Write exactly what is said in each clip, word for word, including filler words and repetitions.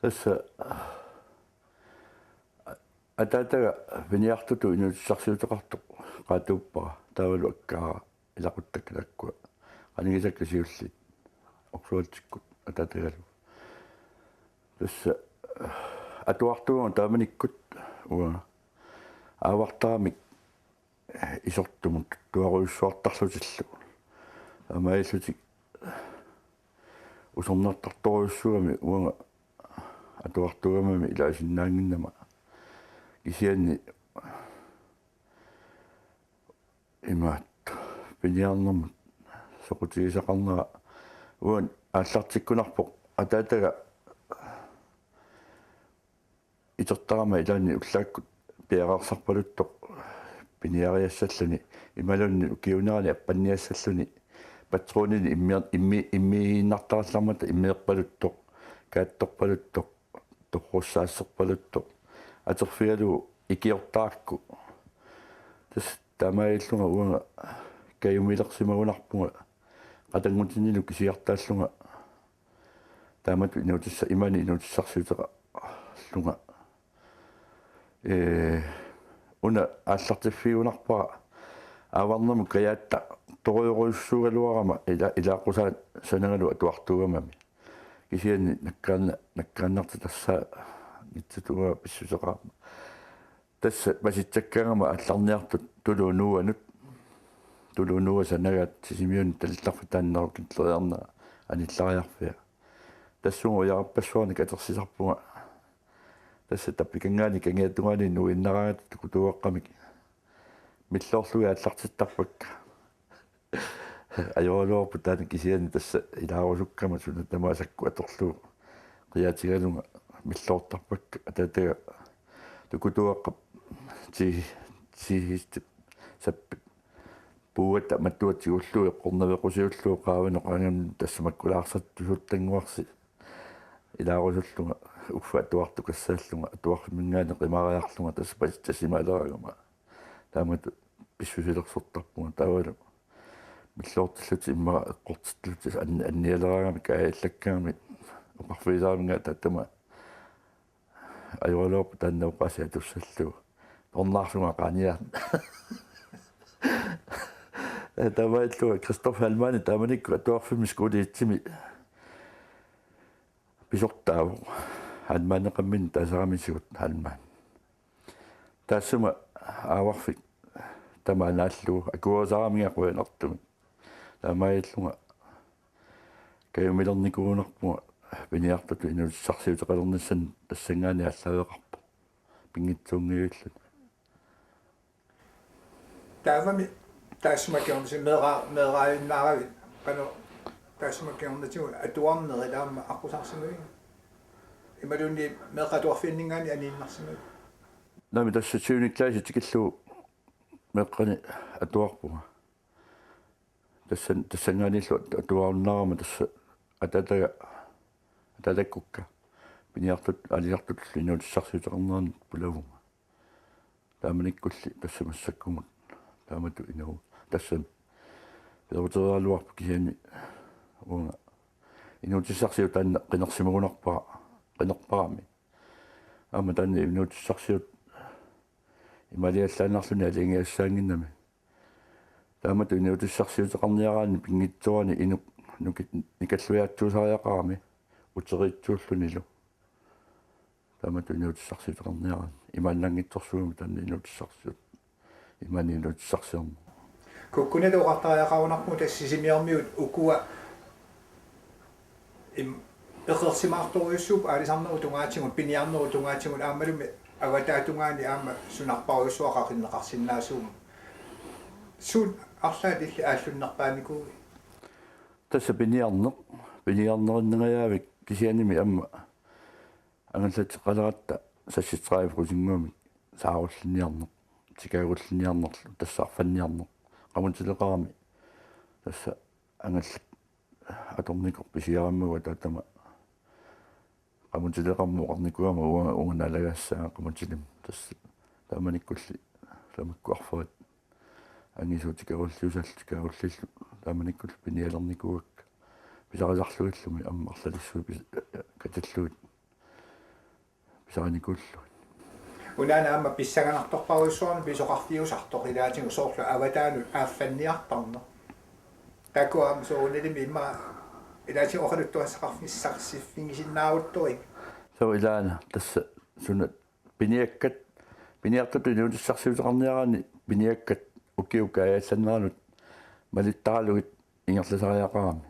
Tassa ataataga piniartutut inuutissarsiuteqartoq qaatuuppara, taavalu akkaara ilaquttakka taakkua qanigisakka siulliit orsualtikkut ataatagalu. Tassa atuartuugama taamanikkut uanga aavartaramik isortumut tuttuarujussuartarlutillu. Taamaalillutik usornartartorujussuugami uanga atuartuugamami ilaasinnaannginnama. Kisianni imaattoq piniarnermut soqutigisaqarnera uanga aallartikkunarpoq ataataga itertarama ilaanni ullaakkut piareersarpaluttoq piniariassalluni imaluunniit ukiuunerani appanniassalluni patroninik immier-, immi-, immiinnartarallarmata immeerpaluttoq, kaattorpaluttoq, torrussaasserpaluttoq atorfigalugu ikiortarakku. Tassa taamaalillunga uanga kajumilersimagunarpunga qatanngutinnilu kisiartaallunga taamatut inuutissa-, imaani inuutissarsiuteqarlunga. Ee, una aallartiffigigunarpara aavarnermut kajaattartorujorujussuugaluarama ila-, ilaaqqusaat sanagalu atuartuugamami. Kisianni nakkaanna-, nakkaannartoq tassaanngitsutut uanga pissuseqarama. Tassa pasitsakkaangama aallarniartut Tuluup nuuanut. Tuluup nuua sanagaat Sisimiunut talillarfik taanna nalukilleriarnera anillariarfia. Tassunga ujarappassuarnik atersisarpunga. Tassa tappikanngaanniit kangiatungaaniit nuiinnaraangata tukutuuaqqamik milloorlugit aallartittarpakka. Ajoraluarpoq taanna kisianni tassa ilaarusukkama suna tamaat sakkut atorlugu qiatigalunga milloortarpakka ataataga tukutuuaqqap ti-, tiihistip sappit puuata matua tigullugu eqqornavequsiullugu qaavani oqanngimmat tassa makkulaarsaattusuttanguarsi ilaarusullunga uffa atuartukassaallunga atuarfimminngaanniit qimariarlunga tassa pasitsasimaaleraangama. Taamatut pissusilersortarpunga taavalu milloortillutik immaqa eqqortillutik an-, annialeraangamik kaajallakkaagamik oqarfigisaraminnga taama ajoraluarpoq taanna oqaasii atussallugu. Tornaarsunga qaaniaat. Taamaallunga Christoph Heilmann taamanikkut atuarfimmi skuuliitsimi pisortaavoq. Heilmanneqarminni taasarami sigut Heilmann. Taassuma aavarfik tamaat naallugu akuerisaraminnga qujanartumik. Taamaalillunga kajumilernikuugunarpunga piniartutut inuutissarsiuteqalernissannut tassanngaanniit aallaveqarpoq. Pinngitsuunngivilluni. Taavami taassuma kingornatigut meera-, meeraajunnaaravit qanoq taassuma kingornatigut atuarnerit aamma aqqusaarsimaviuk? Imaluunniit meeqqat atuarfianninngaanniit aniinnarsimaviuk? Naamik tassa syvende klasse tikillugu meeqqanik atuarpunga. Tassan-, tassanngaanniillu atuarunnaarama tassa ataataga, ataatakkukka piniartut aalisartutullu inuutissarsiuteqarnerannik pulavunga. Taamanikkulli tassa massakkumut taamatut inuu-, tassami peeruteriaraluarpoq kisianni uanga inuutissarsiut taanna qinersimagunarpara, qinerparami. Aamma taanna inuutissarsiut imaaliallaannarluni aalajangigassaannginnami. Taamatut inuutissarsiuteqarniaraanni pinngitsoorani inuk nuki-, nikalluiaatsuusariaqarami uteriitsuullunilu. Taamatut inuutissarsiuteqarniaraanni imaannanngitsorsuugami taanna inuutissarsiut. Imaani inuutissarsiorneq. Kukkunalu oqartariaqarunarpoq tassa Sisimiormiut ukua im-, peqersimaartorujussuupput aalisarnerup tungaatigut, piniarnerup tungaatigut aammalumi avataatungaani aamma sunarparujussuaq qaqinneqarsinnaasuummat. Suut arlaat illit aallunnerpaanikuuit? Tassa piniarneq, piniarnerinningajaavik kisiannimi aamma angallateqaleratta seksogtredive procentuumik saarullinniarneq, tikaagullinniarnerlu, tassa arfanniarneq, qamutileqarami, tassa angallat atornikoq pisiarammagu ataatama qamutileqarmat oqarnikuugama uanga, uanga naalagaassaanga qamutilimmut, tassa taamanikkulli tamakku arferit angisuut tikaagulliusaallu tikaagullillu taamanikkullu pinialernikuuakka pisarisarlugillumi aamma arlalissuit pis-, katillugit pisarinikuullugit. Unaana aamma pissanganartorpassuarnik pisoqarfiusartoq ilaatigut soorlu avataanut aaffanniartarneq. Takuuk aamma soorunalimi immaqa ilaatigut oqaluttuassaqarfissarsiffigisinnaagutsigu. Suu ilaana tassa suna piniakkat, piniartutut inuutissarsiuteqarniaraanni piniakkat ukiup kaajallanneranut malittaralugit ingerlasariaqarami.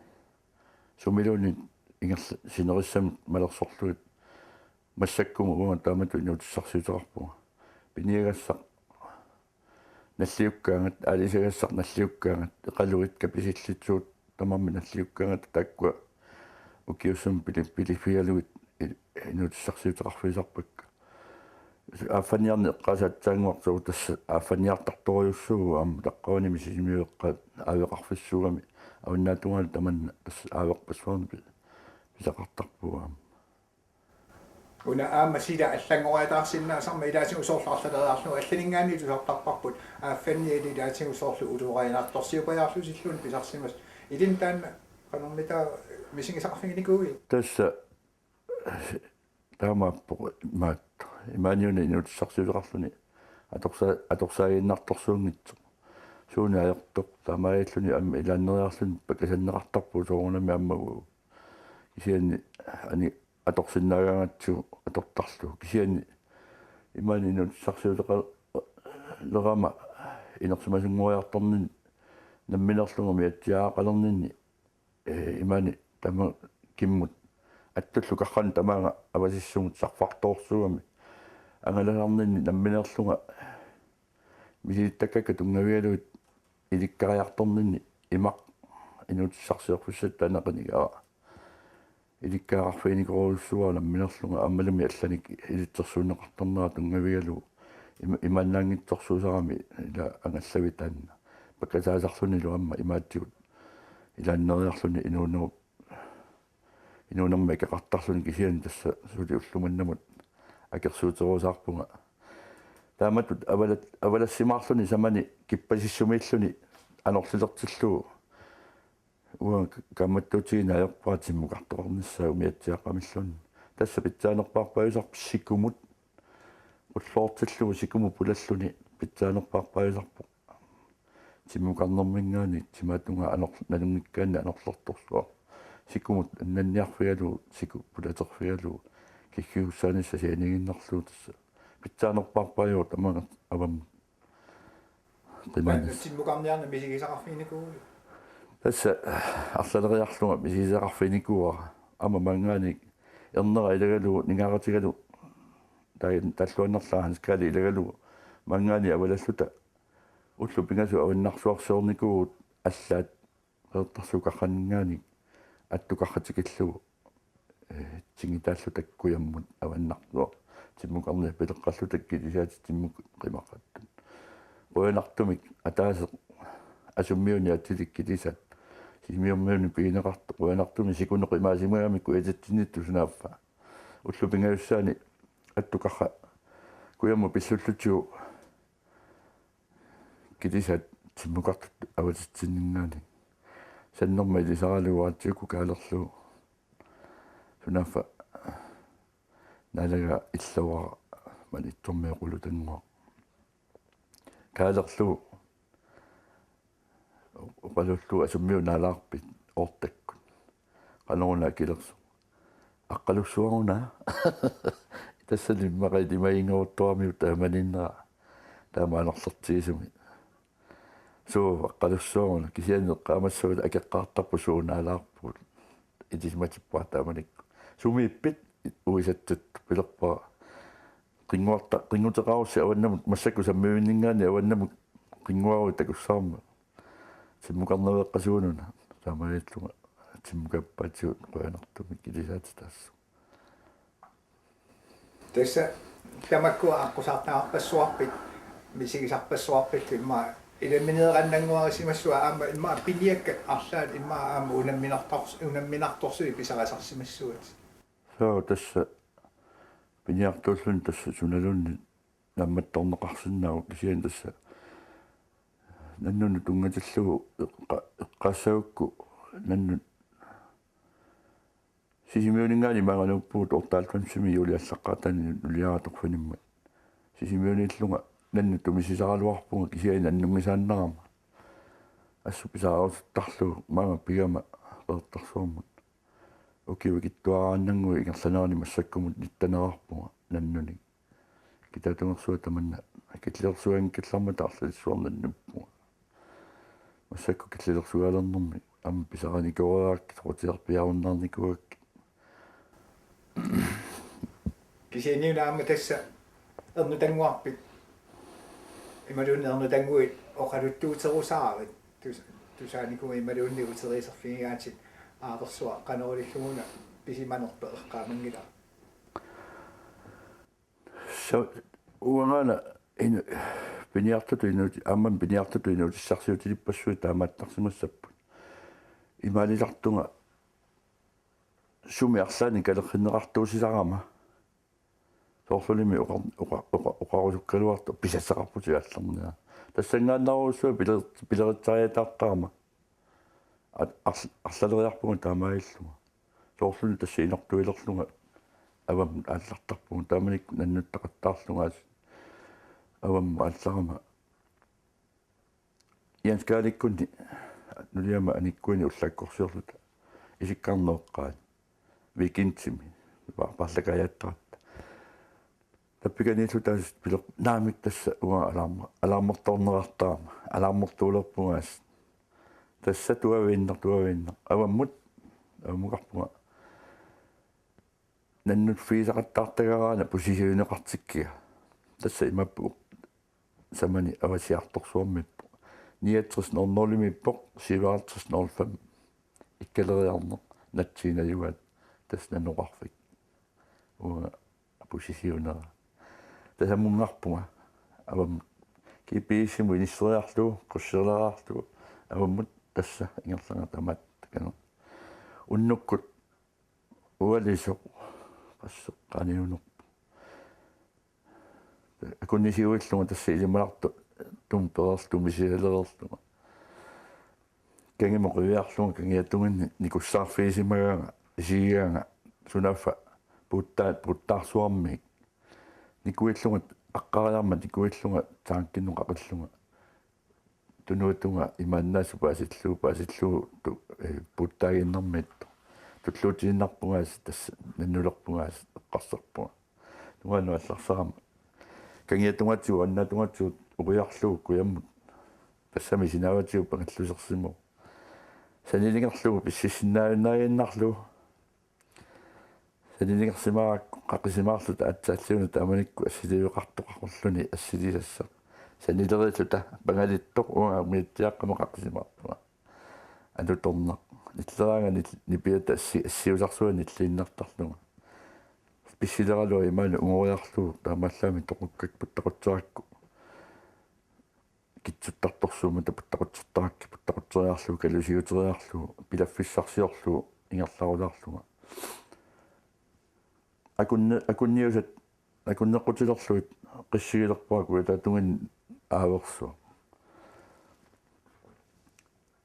Sumiluunniit ingerla-, sinerissamik malersorlugit massakkumut uanga taamatut inuutissarsiuteqarpunga. Piniagassaq nalliukkaangat, aalisagassaq nalliukkaangat, eqaluit kapisillitsut tamarmik nalliukkaangat taakkua ukiussamik pili-, piliffigalugit i-, inuutissarsiuteqarfigisarpakka. Aaffanniarneq eqqaasaatsaannguartoq tassa aaffanniartartorujussuuvoq aamma taqqavanimi Sisimiut eqqaat aaveqarfissuugami avannaatungaani tamanna tassa aaverpassuarnik pi-, pisaqartarpugut aamma. Una aamma sila allanngoriataarsinnaasarmat ilaatigut soorlu arlaleriarlugu allaninngaanniit tusartarparput aaffanniat ilaatigut soorlu ulorianartorsiupajaarlutilluunniit pisarsimasut. Ilinnut taanna qanormita misigisaqarfiginikuuiuk? Tassa taamaappoq imaattoq. Imaaniuna inuutissarsiuteqarluni atorsa-, atorsaaginnartorsuunngitsoq. Suuneq ajortoq taamaalilluni aamma ilaanneriarluni pakkasanneqartarpugut soorunami aamma uagut. Kisianni ani atorsinnaagaangatsigu atortarlugu. Kisianni imaani inuutissarsiuteqalerama inersimasunngoriartorninni nammineerlunga umiatsiaaqalerninni ee, imaani tama kimmut attullu karrani tamaanga avasissumut sarfartoorsuugami. Angalasarninni nammineerlunga misilittakkatta tunngavigalugit ilikkariartorninni imaq inuutissarsiorfissatut taanna qinigaara. Ilikkagaqarfiginikorujussuuara nammineerlunga aammalumi allanik ilitsersuunneqartarnera tunngavigalugu ima-, imaannaanngitsorsuusarami ila angallavik taanna. Pakkasaasarlunilu aamma imaatigut ilaanneriarluni inuunerup, inuunermi akeqartarluni kisianni tassa suli ulloq mannamut akersuuterusaarpunga. Taamatut avalat-, avalassimaarluni samani kippasissumiilluni anorlilertillugu. Uanga kaammattuutigineq ajorpara timmukartoqarnissaa umiatsiaaqqamilluunniit. Tassa pitsaanerpaarpaajusarpoq sikumut. Qulloortillugu sikumut pulalluni pitsaanerpaarpaajusarpoq. Timmukarnerminngaanniit timaatungaa anor-, nalunngikkaanni anorlertorsuaq. Sikumut annanniarfigalugu, siku pulaterfigalugu, kiggiussaanissaq sianiginnarlugu tassa. Pitsaanerpaarpaajuvoq tamaanga avammut. Qimanis. Taanna timmukarniarneq misigisaqarfiginikuuiuk? Tassa arlaleriarlunga misigisaqarfiginikuuara. Aamma maanngaanniit ernera ilagalugu ningaaratigalu tai-, talluannarlaa Hans Karl ilagalugu maanngaanniit avalalluta ullut pingasut avannarsuarsiornikuuvugut allaat Qeqertarsuup qarraninngaanniit attukarra tikillugu, ee, tingitaalluta kujammut avannartuuvoq. Timmukarniat pileqqalluta kilisaatit timmut qimaqattut. Qujanartumik ataaseq asummiuni atilik kilisaat. Sisimiormiunit pigineqartoq qujanartumik sikuneq imaasimagami kujatitsinnittut sunaaffa. Ullut pingajussaanni attukarra kujammut pillullutigu kilisaat timmukartut avatitsinninngaanniit. Sannerma ilisaralugu aatsiukku kaalerlugu. Sunaaffa naalagaa illorara Maniitsormiut Qulutannguaq. Kaalerlugu oqalullugu asummiut naalaarpit oortakkut. Qanoruna akilersoq. Aqqalussuaruna. Tassani immaqa ilimaginnaruttoramiuk taamaninnera. Taama anorlertigisumik. Suu, aqqalussuaruna. Kisianni eqqaamassavat akeqqaartarput suut naalaarpugut. Ilisimatippara taamanikkut. Sumiippit uisatsat pilerpara. Qinnguarta-, qinnguteqarussi avannamut massakkut sammivinninngaanniit avannamut qinnguaruit takussavarma. Timmukarnereeqqasuununa taamaalillunga timmukappaatigut qujanartumik kilisaatitaassooq. Tassa tamakkua aqqusaartagarpassuarpit misigisarpassuarpillu immaqa ilammineeqannannguarisimassuat aamma immaqa piniakkat arlaat immaqa aamma unamminartors-, unamminartorsuit pisarisarsimassuat. Suu tassa piniartuulluni tassa sunaluunniit naammattorneqarsinnaavoq kisianni tassa nannunut tunngatillugu eqqa-, eqqaassagukku nannut Sisimiuninngaanniit maanga nuuppugut otteoghalvfemsimi juuliallaqqaataani nuliaratorfinimmat. Sisimiuniillunga nannut tumisisaraluarpunga kisianni nannunngisaannarama. Assut pisaarusuttaallu maanga pigama Qeqertarsuarmut. Ukiut ikittuaraannannguit ingerlaneranni massakkumut nittanerarpunga nannunik. Kitaatungersuaq tamanna killilersuanngikkallarmata arlalissuarnut nannuppunga. Massakkut killilersuaalernermi aamma pisarinikooreerakkit soqutigerpiarunnaarnikuugakkit. Kisianni una aamma tassa ernutannguarpit imaluunniit ernutannguit oqaluttuuterusaarit tus-, tusaanikuuit imaluunniit uteriiserfigigaatit aapersuaq qanoq ililluguna pisimanerpa eqqaamanngilara. Sa-, uangaana inu-, piniartutut inuuti-, aamma piniartutut inuutissarsiutilippassuit taamaattarsimassapput. Imaalilartunga sumi arlaannik kalerrinneqartuusisarama. Soorlulimi oqa-, oqa-, oqa-, oqarusukkaluartoq pisassaqarputit aallarniarlugu. Tassanngaannarujussuaq piler-, pileritsariataartarama. At-, arl-, arlaleriarpunga taamaalillunga. Soorlumi tassa inortuilerlunga avammut aallartarpunga taamanikkut nannuttaqattaarlunga aasiit. Avammut aallarama. Jens Karlikkunni nuliama anikkuini ullakkorsiorluta isikkarneq eqqaat weekendimi pa-, paarlakaajattaratta. Tappikaniillu taas piler-, naamik tassa uanga alarm-, alarmertoornerartarama, alarmertuulerpunga aasiit. Tassa tuaviinnaq, tuaviinnaq. Avammut, avammukarpunga. Nannuffigisaqattaartagaraana pusissiuunneqartikkiga. Tassa imaappoq samani Avasiartorsuarmiippoq. Niogtres nul nul-imiippoq, syvoghalvtreds nul fem. Ikkaleriarneq, natsiinajugaat, tassa nanoqarfik. Uanga pusissiuunera. Tasammunngarpunga. Avammut G P S-imut inisseriarlugu, krydseriarlugu, avammut tassa ingerlanga tamaat takanna. Unnukkut ualisoq, qasseqqaaniunerpoq. Akunnisiuillunga tassa ilimanartumik pereerlunga misisalereerlunga. Kangimut qiviarlunga kangiatunginni nikussaarfigisimagaanga, isigigaanga, sunaaffa puuttaa-, puuttaarsuarmiit. Nikuillunga aqqariarmat nikuillunga tankinut qaqillunga. Tunuatungaa imaannaasut paasillugu, paasillugu tu-, eh, puuttaaginnarmiittoq. Tulluutiinnarpunga aasiit tassa nannulerpunga aasiit eqqarsarpunga. Tungaanut allarsarama. Kangiatungatigut, annaatungatigut uqiarlugu kujammut. Tassami sinaavatigut pangallusersimavoq. Sanilingerlugu pississinnaajunnaajunnaarlugu. Sanilingersimagakku qaqisimaarluta aatsaalliuna taamanikkut assiliiveqartoqarluni assilisassaq. Sanileriilluta pangalittoq uanga umiatsiaaqqama qaqisimaarpunga. Alutornaq. Nilleraanga nil-, nipiata assi-, assiusarsuaq nilliinnartarlunga. Pissileraluaq imaanut ungoriarlugu taamaallaamik toqukkakku puttaqutserakku. Kitsuttartorsuummata puttaqutsertarakkit puttaqutsereerlugu kalusiutereerlugu pilaffissarsiorlugu ingerlarulaarlunga. Akunne-, akunniusat akunneqqutilerlugit qissigilerpara kujataatunginni aaversuaq.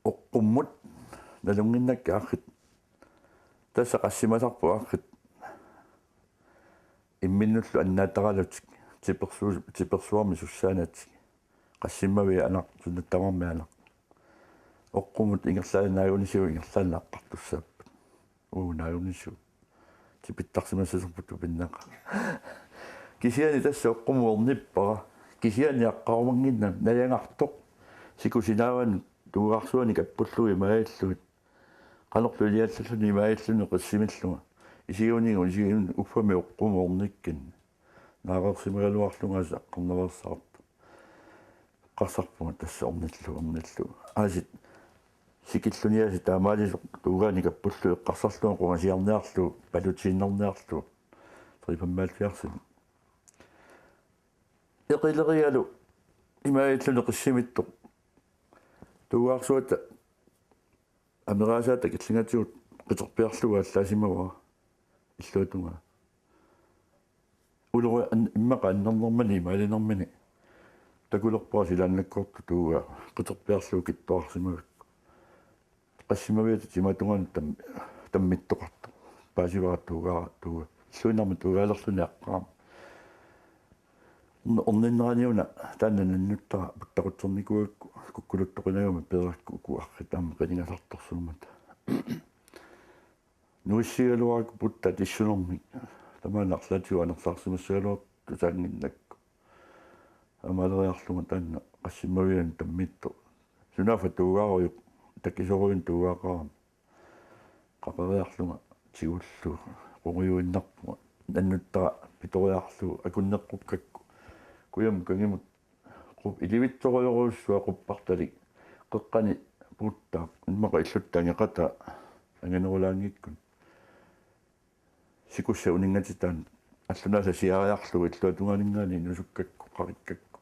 Oqqummut nalunnginnakkit aarrit. Tassa qassimasarput aarrit. Imminnullu annaataralutik tipersu-, tipersuarmi sussaanatik. Qassimmaviit anaq, sunnattamarmi anaq. Oqqummut ingerlaannaq naagunisigut ingerlaannaq aqqartussaapput. Uu naagunisigut. Tipittarsimassasugut tupinnaqaaq. Kisianni tassa oqqummut ernippara. Kisianni aqqarumannginnami najangartoq. Siku sinaavanut tuugaarsuani kappullugu imaallugit. Qanorlu iliallalluni imaalluni qissimillunga. Isigiuninnga isigiun uffami oqqummut ernikkinni. Naareersimagaluarlunga aasiit aqqarnaveersaartoq. Eqqarsarpunga tassa ornillugu, ornillugu. Aasiit sikilluniaasiit taamaalisoq tuugaani kappullugu eqqarsarlunga qungasiarniarlugu, palutiinnarniarlugu. Tre femoghalvfjerds. Eqilerigalu imaalluni qissimittoq. Tuugaarsuata ameraasaata killingatigut qiterpiarlugu aallaasimavara. Illuatungaa. Ulori an-, immaqa annernermini imaalinermini. Takulerpara silaannakkortut tuugaa. Qiterpiarlugu kittuarsimagakku. Qassimaviata timatungaanut tam-, tammittoqartoq. paasivara tuugaa tuuga. Illuinnarmi tuugaalerluni aqqaama. Orninnerani una taanna nannuttara puttaqutsernikuugakku kukkuluttoqinagama peerakku uku arrit aamma qiningasartorsuummata. Nuissigaluarakku puttaat issunermik tamaana arlaatigut anersaarsimassagaluartut tusaannginnakku. Aamma aleriarlunga taanna qassimmavian tammiittoq. Sunaaffa tuugaarujuk takisorujuk tuugaaqarami. Qaqeriarlunga tigullugu qungujuinnarpunga nannuttara pitoriarlugu akunneqqukkakku. Kujamut kangimut qu-, ilivitsorujorujussuaq quppartalik qeqqani puuttaaq immaqa illuttut angeqataa anganerulaanngikkuni. Sikussat uninngatitai allunaasa siariarlugu illuatungaaninngaanniit inuusukkakku qarikkakku.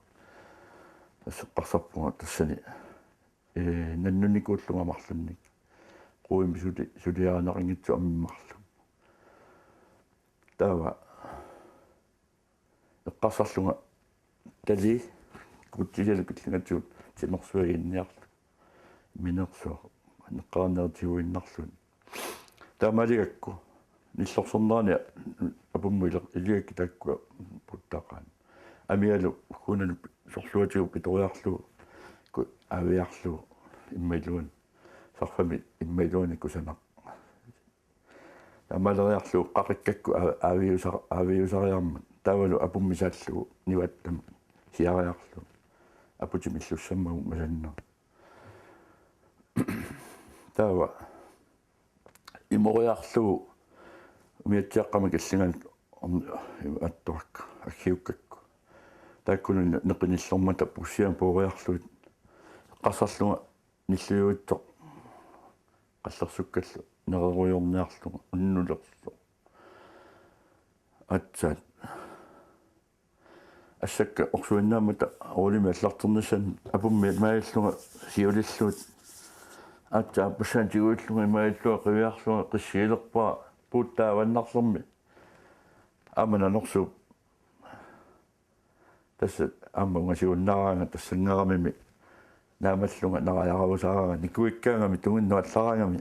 Tassa eqqarsarpunga tassani, ee, nannunikuullunga marlunnik. Quimmi suli-, suliarineqanngitsoq ammarlugu. Taava eqqarsarlunga talii kuutsilialu killingatigut timersuaginniarlu. Minersuaq neqqaarnertiguinnarluni. Taamaaligakku nillorsornerani apummut ileq-, iligakkit taakkua puttaqaat. Amigalu kuunani sorluatigut pitoriarlugu ku-, aaviarlugu immaqa iluani. Sarfami immaqa iluani kusanaq. Aamma aleriarlugu qarikkakku aa-, aaviusar-, aaviusariarmat. Taavalu apummi saallugu nivattami siariarlugu. Aputimmi illussammagu masannaq. Taava imoriarlugu umiatsiaqqamik illingan attuakka aggiukkakku. Taakkununnga neqinillermata pussiam pooriarlugit eqqarsarlunga nilliuitsoq qallersukkallu nererujoorniarlunga unnulersoq. Aatsaat assakka orsuinnaammata rullimi allarternissaannut apummi imaallunga siulillugit. Aatsaat aappassaani tiguillunga imaallunga qiviarlunga qissiilerpara puuttaa avannarlermi. Aamma nanorsuup tassa aamma ungasigunnaaraanga tassanngaramimi naamallunga narajarusaaraanga nikuikkaangami tunginnut allaraangami.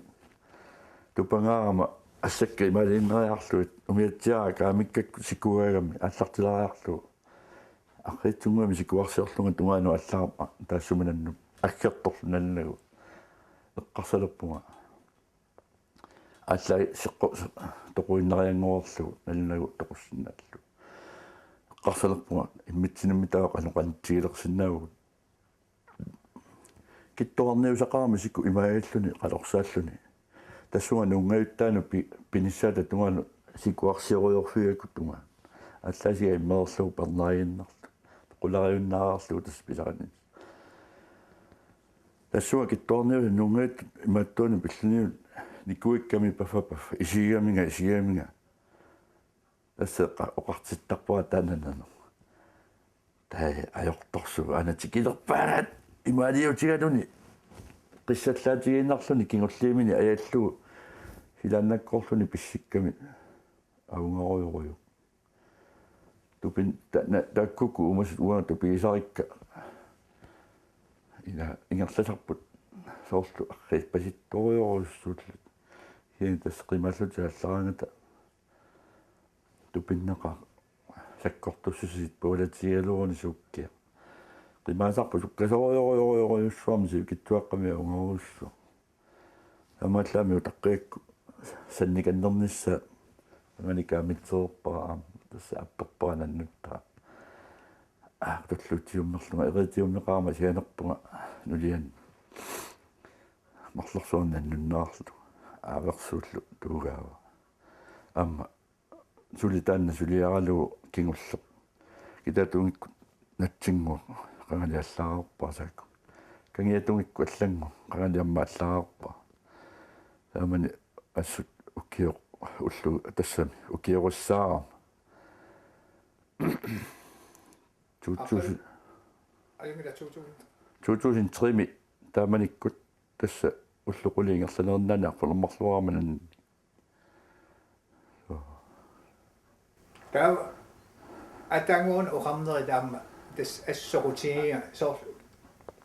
Tupangaarama assakka imaaliinnariarlugit umiatsiaraa kaamikkakku sikugaagami aallartilariarlugu. Arriitsunnguamik sikuarsiorlunga tungaanut allarama taassuma nannut aggertorlu nalunagu. Eqqarsalerpunga. Allaat seqqu-, toquinnarianngoreerlugu nalunagu toqussinnaallugu. Eqqarsalerpunga immitsinnummi taava qanoq qanitsigilersinnaavugut. Kittorarniusaqarami siku imaalluni qalorsaalluni. Tassunga nuungajuttaanut pi-, pinissaata tungaanut sikuarsiorujorfigakku tungaanut. Allaasiga immerlugu pernaaginnarlugu. Qulariunnaarlugu tassa pisarinis. Tassunga kittorarniusaat nuungajuttut imaattuanut pilluniunut nikuikkami paffa paffa. Isigigaminga, isigigaminga. Tassa eqqa-, oqartittarpara taanna nanoq. Taava ajortorsuuvoq aana tikilerpaat imaaliutigaluni. Qissallaatigiinnarluni kingulliimini ajallugu. Silaannakkoorluni pissikkami. Avungarujorujuk. Tupin-, ta-, na-, taakkukku uumasut uanga tupigisarikka. Ila ingerlasarput soorlu arriippasittorujorujussuullutik. Kisianni tassa qimaallutik allaraangata tupinnaqaaq sakkortussusiit pualatigigaluaruni suukkiaq. Qimaasarput sukkasoorujorujorujussuarmik sivikitsuaqqamik avungarujussuaq. Taamaallaammi utaqqigakku sannikannernissaa angani kaamitsereerpara aamma tassa apperpara nannuttara. Aa, tulluutiummerlunga, eriitiummeqarama sianerpunga nuliani. Marlorsuarni nannunnaarlugu. Aaversuullu tuugaava. Aamma suli taanna suliaralugu kingulleq. Kitaata tungikkut natsinnguaq qangali allaraarpara saakku. Kangiata tungikkut allannguaq qangali aamma allaraarpara. Taamani assut ukioq ullu tassami ukiorissaarama. To tusind, Ajunngilaq to tusind. To tusind tre-mi taamanikkut tassa ullut qulit ingerlanerinnaanni arpalermarluarama nanni. Taava ataaguuna oqarneri taama tassa assut soqutigiga soorlu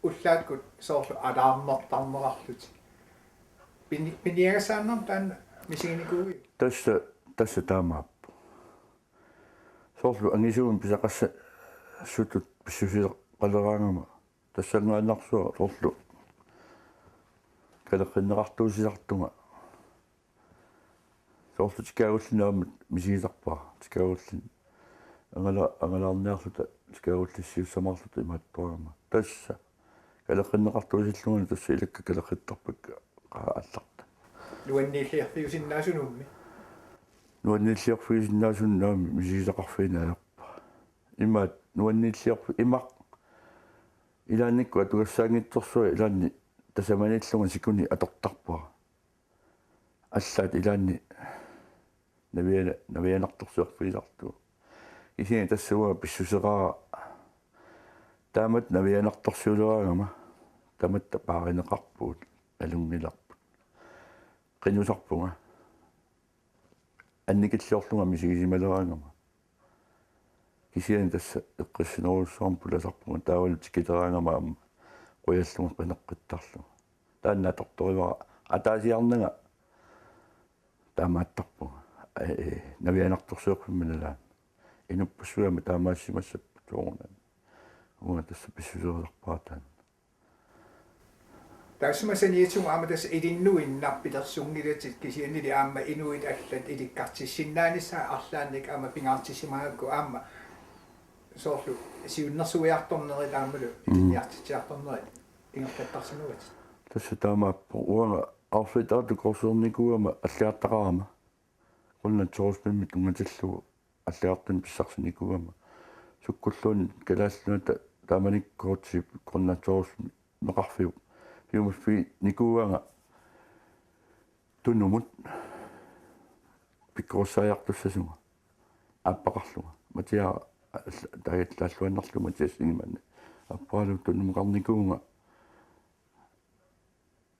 ullaakkut soorlu alaarnertarnerarlutik. Pini-, piniagassaannarmik taanna misiginikuuiuk? Tassa, tassa taamaappoq. Soorlu angisuumik pisaqassatut pissuseqaleraangama tassanngaannarsuaq soorlu kalerrinneqartuusisartunga. Soorlu tikaagullini aamma misigisarpara. Tikaagullini angala-, angalaarniarluta tikaagullissiussamaarluta imaattoorama. Tassa kalerrinneqartuusillunga tassa ilakka kalerrittarpakka qaa allarta. Nuanniilliorfiusinnaasunummi? Nuanniilliorfiusinnaasunut aamma misigisaqarfigineq ajorpara. Imaat nuanniilliorfi-, imaq ilaannikkut atugassaanngitsorsuaq ilaanni tasamanillunga sikunik atortarpara. Allaat ilaanni naviana-, navianartorsiorfigisarlugu. Kisianni tassa uanga pissuseraara taamatut navianartorsiuleraangama tamatta paarineqarpugut nalunngilarput. Qinusarpunga. Annikilliorlunga misigisimaleraangama. Kisianni tassa eqqissinerujussuarmik pulasarpunga taavalu tikileraangama aamma qujallunga qineqqittarlunga. Taanna atortorivara ataasiarnanga taamaattarpunga. Ee, navianartorsiorfimmi nalaani. Inuppassuit aamma taamaassimassapput soorunami. Uanga tassa pissuserisarpara taanna. Taassuma saniatigut aamma tassa ilinnuinnaq pilersunngilatit kisiannili aamma inuit allat ilikkartissinnaanissaat arlaannik aamma pingaartissimagakku aamma soorlu siunnersuiartornerit aammalu ilinniartitsiartornerit ingerlattarsimavatit. Tassa taamaappoq uanga outfitteritut kursusiornikuugama allagartaqarama. Grønlandstorskimik tunngatillugu allagartanik pissarsinikuugama. Sukkulluunniit Kalaallit Nunaata taamani kortip Grønlandstorskimik meqarfiup piumaffiginikuugama Tunumut pikkorissaajartussasunga aappaqarlunga. Matiara taagallaalluannarlugu Mathias Ingemann. Aapparalu Tunumukarnikuuvunga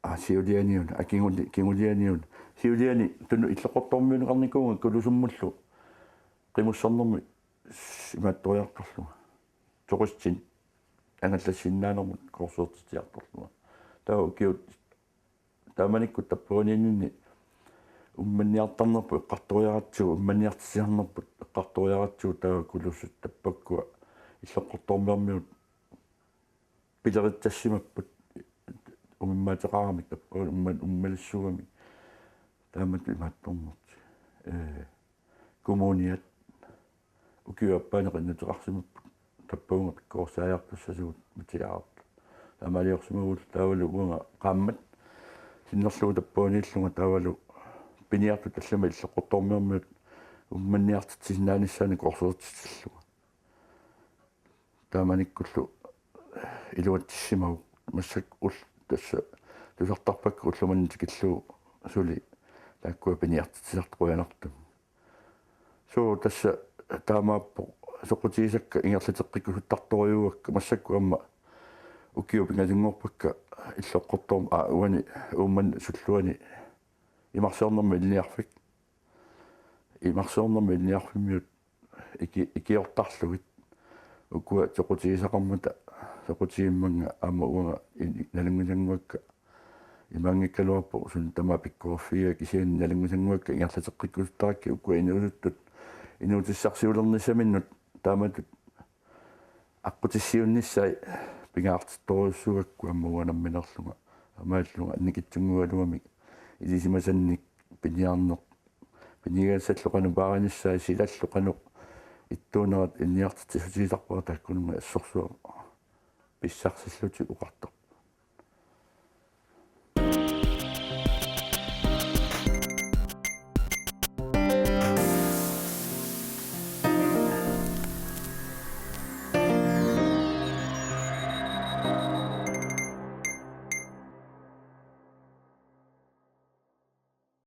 Aa, siulianiuna, akinguli, kingulianiuna. Siuliani Tunumut Illoqqortoormiuneqarnikuuvunga Kulusummullu qimussernermik imaattoriartorlunga. Turistinut angallassinnaanermut kursusertitsiartorlunga. Taava ukiut taamanikkut tappavaniinninni ummanniartarnerput eqqartoriaratsigu, ummanniartitsisarnerput eqqartoriaratsigu taava Kulusut tappakkua Illoqqortoormiut pilerittassimapput umimmaateqaramik tappavani umma-, ummalissuugami taamatut imaattornertik. Ee, kommuniat ukiup aappaani qinnuteqarsimapput tappavunga pikkorissaajartussasugut Mathias. Taamaaliorsimagullu taavalu uanga qaammat sinnerlugu tappavaniillunga taavalu piniartut tallimat Illoqqortoormiut ummanniartitsisinnaanissaannik kursusertitsillunga. Taamanikkullu iluatsissimavoq massakkut ul-, tassa tusartarpakka ullumimut tikillugu suli taakkua piniartitsisartut qujanartumik. Suu tassa taamaappoq soqutigisakka ingerlateqqikkusuttartorujuugakka massakkut aamma ukiut pingasunngorpakka Illoqqortoorm-, aa, uani Uummannap sulluani Imarsiornermik Ilinniarfik. Imarsiornermik Ilinniarfimmiut iki-, ikiortarlugit. Ukua soqutigisaqarmata soqutigimmanga aamma uanga i-, nalunngusannguakka imaanngikkaluarpoq suna tamaat pikkoriffigiga kisianni nalunngusannguakka ingerlateqqikkusuttarakkit ukua inuusuttut inuutissarsiulernissaminnut taamatut aqqutissiuunnissaat pingaartittorujussuugakku aamma uanga nammineerlunga aamma illunga annikitsunnguugaluamik ilisimasannik piniarneq piniagassallu qanoq paarinissaa silallu qanoq ittuunerat ilinniartitsissutigisarpara taakkununnga assorsuaq pissarsillutik oqartoq